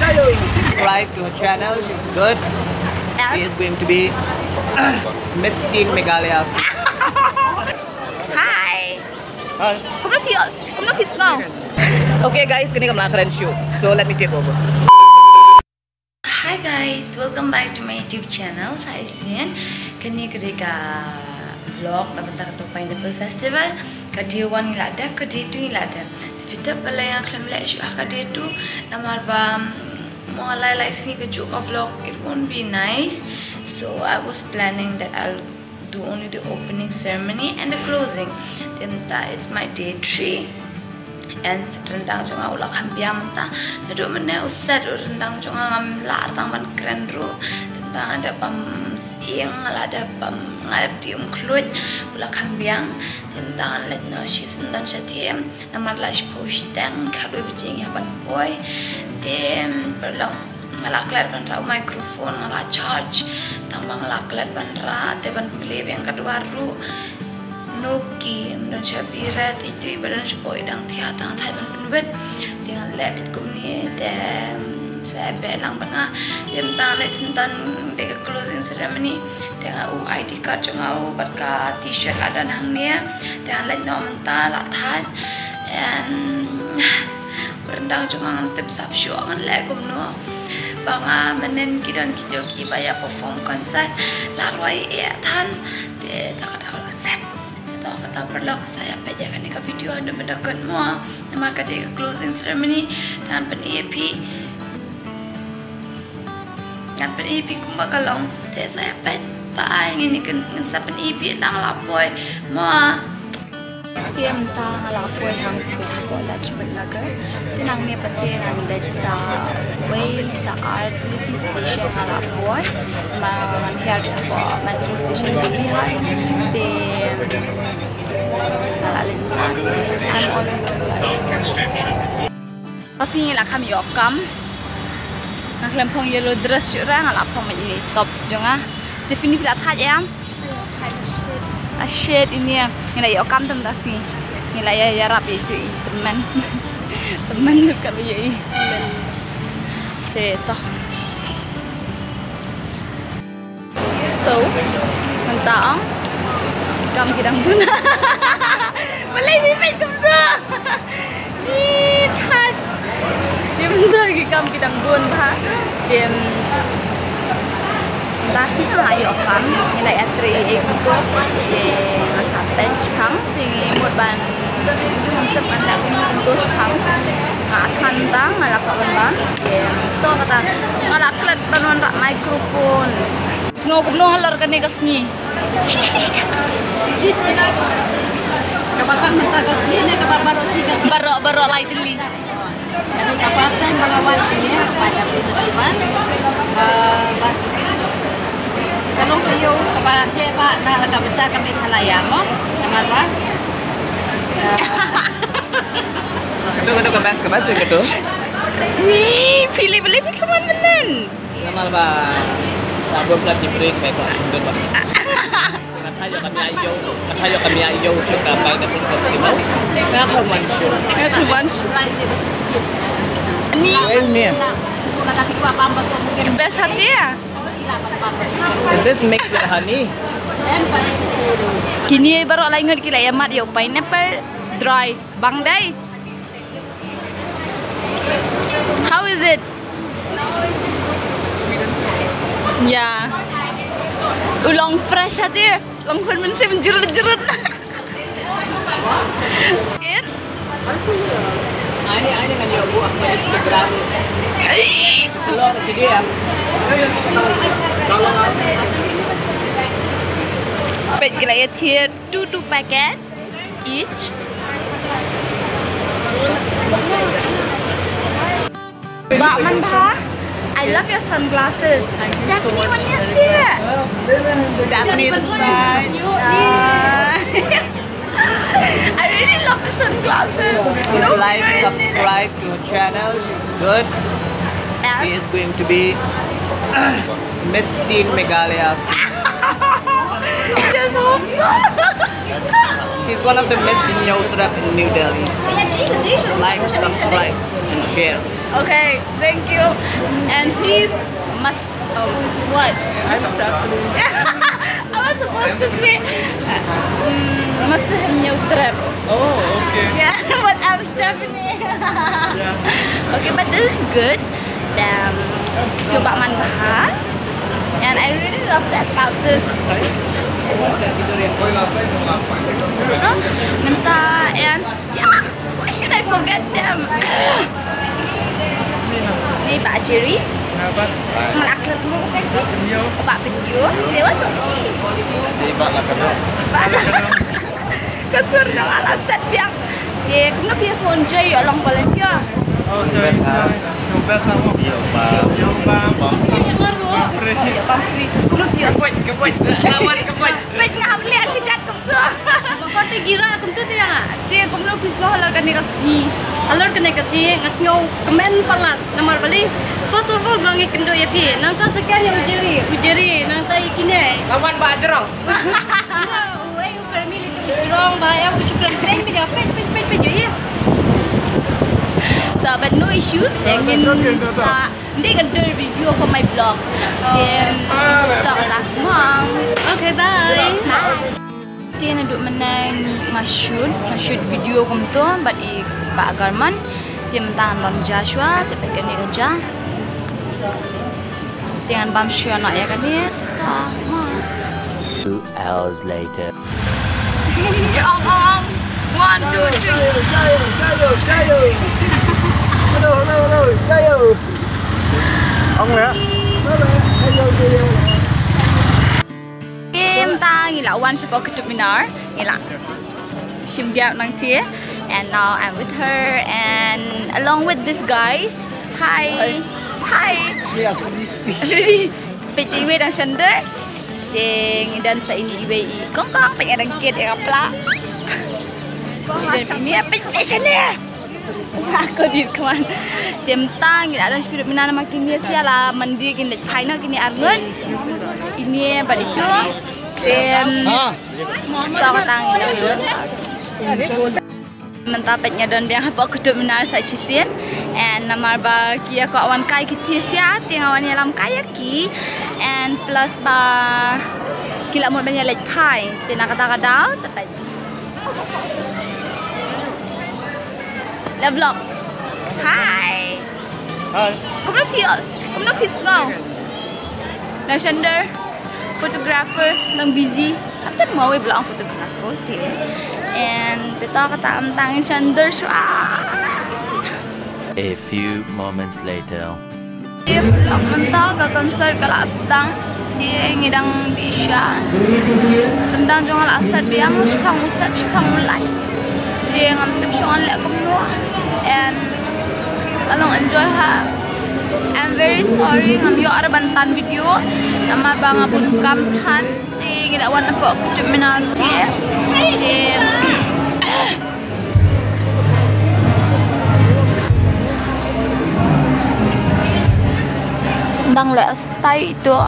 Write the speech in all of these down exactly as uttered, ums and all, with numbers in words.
Subscribe to her channel. She's good. She is going to be Miss Teen Meghalaya. Hi. Hi. Kumno phi, kumno phi sngew? Okay guys, kane kam la kren shuh. So let me take over. Hi guys, welcome back to my YouTube channel. Hi Sian. Kane ka dei ka vlog na bynta ka Pineapple Festival. Ka day one ngi la dep, ka day two ngi la dep. Phi tip balei nga khlem leh shuh ha ka day two, namar ba, mm, mo lai lai sngi ka juh ka vlog, it won't be nice. So I was planning that I'll do only the opening ceremony and the closing. Te mynta it's my day three. And ryndang jong nga u la kham biang mynta. Naduh mynne u set u ryndang jong nga ngam lah tang ban kren ruh. Te mynta nga dep bam sying, nga la dep bam, nga dep dih umkhluit, u la kham biang. Te mynta nga leit noh shisyndon sha them. Namar la shiphew shiteng, khatwei baje ngi hap ban poi. Te paralok, nga la klet ban rah u microphone, nga la charge. Tang ba nga la klet ban rah, te ban plie biang ka dwar ruh. Noki, ym don sha bira, te itu i ba don sha poi dang thiah tang thait ban pynwit. Te nga leh beit kumne, te sa beh lang bad nga. Te mynta leit syndon dei ka closing ceremony. Te nga u I D card jong nga u bad ka T-shirt la don hangne. Te nga leit noh mynta la thait. And ryndang jong nga ngam tip sap shuh ngan leh kumno. Ba nga mynnin ki don ki jong ki ba ïa perform concert la rwai eh than. Te ta ka dei la set. Te to kata paralok sa ïa peit ïa kane ka video haduh mynta kut mo. Namar ka dei ka closing ceremony. Te ngan pyni ïa phi. Ngan pyni ïa phi kumba ka long. Te sa ïa peit. Bye, ngin ïa kyn-, ngin sa pyni ïa phi ynda nga la poi. Mo. Te mynta nga la poi hangto hapoh Lajpat Nagar. Te nangne pat te ngan leit sa wei sa ar tylli ki station nga la poi. Ma ngan hiar hapoh metro station Bihar. Te nga la leit. I'm all alone. Ka sngi la kham ïoh kam. Nga khlem phong yellow dress shuh ra, nga la phong ïa i tops jong nga. Stephanie, phi la thait em? Ah shit, ini ya. Ngi la ïoh kam tam da sngi. Ngi la ïa ïarap ïa itu i tymmen. Tymmen ka la ïa i. Te to. So, mynta ong, ki kam ki dang bun. Balei phi peit kumta? Ni thait. Te mynta ki kam ki dang bun bha. Te mynta sngi nga ïoh kam, ngi la ïatrei ei ei kumto. Te nga sa peit shaphang, te ngi mut ban, tip ban leh kumto shaphang. Nga than ta, nga la kwah ban bam. Te to kata, nga la klet ban wanrah microphone. Sngew kumno halor kane ka sngi? Kaba tang mynta ka sngi ne kaba baroh shi ka? Baroh, baroh lai tylli. Kane ka first time ba nga wan kane ka Pineapple Festival. Ah, ba ka long ka ïew kaba heh ba na la ka bynta ka Meghalaya mo. Namar ba, ah, kato, kato ka best, ka best kato. Ni phi leh balei phi khlem wan mynnin? Namar ba la bun palat ki briew ba kwah sngewthuh ba. Nga tharai ïoh ka mih ïew, nga tharai ïoh ka mih ïew sha ka Pineapple Festival. Nga khlem wan shuh. Nga khlem wan shuh. Ni. Well, ni. Best hati ya? This mixed with honey. Kine baroh lai ngut ki la ïa mad ïa u pineapple dry. Bang dei. How is it? Yeah. U long fresh hati. Long khun mynsiem jrut jrut. It? Ani, ani ngan ïoh buh ha Instagram. Ai. Selok video. Peit ki la ïa thied two two packet. Each. Bah man bah. I love your sunglasses. Stephanie, what do you say? Stephanie, this is bad. Ah. I really love the sunglasses. Please like, subscribe to her channel. She's good. Yeah. She is going to be Miss Teen Meghalaya. Just hope so. She's one of the Miss in Newtrep in New Delhi. Like, subscribe, and share. Okay, thank you. And please, must, oh, what? I'm Stephanie. I was supposed to say, uh, mm, must have new trip. Oh, okay. Yeah, but I'm Stephanie. Yeah. Okay, but this is good. Then, coba man bahan. And I really love that houses. So, minta and yeah, why should I forget them? Ni Pak Jerry. Kenapa? Ngelak lemu kan? Iya. Pak Penyu. Dewa Sofi. Di Pak Lakedok. Pak Lakedok. Kasur dong ala set biang. Ye, kumno phi phone jai yo long volunteer. Oh, sorry. Best, ah. Yo best, ah. Yo bam. Yo bam. Bam free. Yo bam free. Kumno phi. Kepoi, kepoi. Lawan kepoi. Peit nga ham leh ki jat kumto. Ba ko te gira kumto te nga. Te kumno phi sngew halor kane ka sngi. Halor kane ka sngi nga sngew kmen palat namar balei. First of all, ba ngi kynduh ïa phi. Nangta second ïa u Jerry, u Jerry, nangta ïa kine. Lawan ba jrong. Wei u permi li tu jrong ba ïa u shukran kren peit peit peit peit ïa. So, but no issues. Thank you. Sa Hindi ka do review for my blog. Then, talk lah. Mom. Okay, bye. Bye. Te naduh mynne ngi nga shoot, nga shoot video kumto bad i Bah Garman. Te mynta ngan bam ja shuwa, te peit kane ka ja. Te ngan bam shuwa noh ïa kane. Ta, ma. Two hours later. One, two, three. Shayo, shayo, shayo, shayo. Hello, hello, hello, shayo. Ong leh. Hello, hello, hello. Mynta ngi la wan shapoh Qutub Minar, ngi la shim biap nangta. And now I'm with her and along with this guys. Hi. Hi. Hi. Peit iwei dang shon dor. Te ngi don sa ini iwei i kong kong, peit nga dang kit ïa ka pla. Ngi don ini peit peit shane. Aku dit kwan. Te mynta ngi la don sha Qutub Minar namar kine sha la mandi kine leit phai noh kine arngut. Ini bad itu. Te mynta ka tang ini. Mynta peit nga don biang hapoh Qutub Minar sa shisien. And namar ba ki ïa kwah wan kai ki ti sia, te nga wan ïalam kai ïa ki. And plus ba ki la mut ban ïa leit phai. Te na kata ka daw, te peit. La vlog. Hi. Hi. Kumno phi os? Kumno phi sngew? Na Shander, photographer, nang busy. Kata mau we bilang photographer te. And betul kata am tang Shander shwa. A few moments later. Te mynta ka concert ka la sdang. Te ngi dang dih sha. Kyndang jong nga la set biang, shipang u set, shipang u light. Te ngam tip shong ngan leh kumno. And ka long enjoy ha. I'm very sorry ngam ïoh ar ban tan video namar ba nga bun kam than. Te ngi la wan hapoh Qutub Minar te. Te dang leh style itu.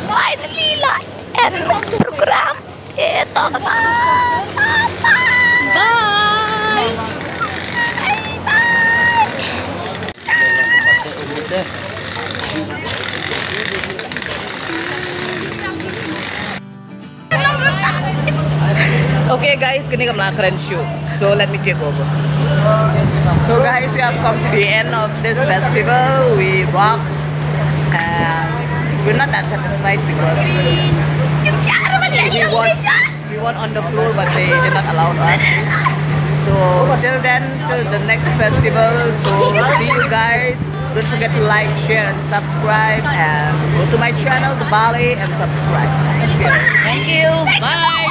Finally, la end program. Ito ka. Bye. Bye. Okay guys, kane ka mla kren shuh. So let me take over. So guys, we have come to the end of this festival. We walk and we're not that satisfied because we want, we want on the floor, but they did not allow us. So till then, till the next festival. So see you guys. Don't forget to like, share, and subscribe. And go to my channel, The Bali, and subscribe. Thank you. Bye.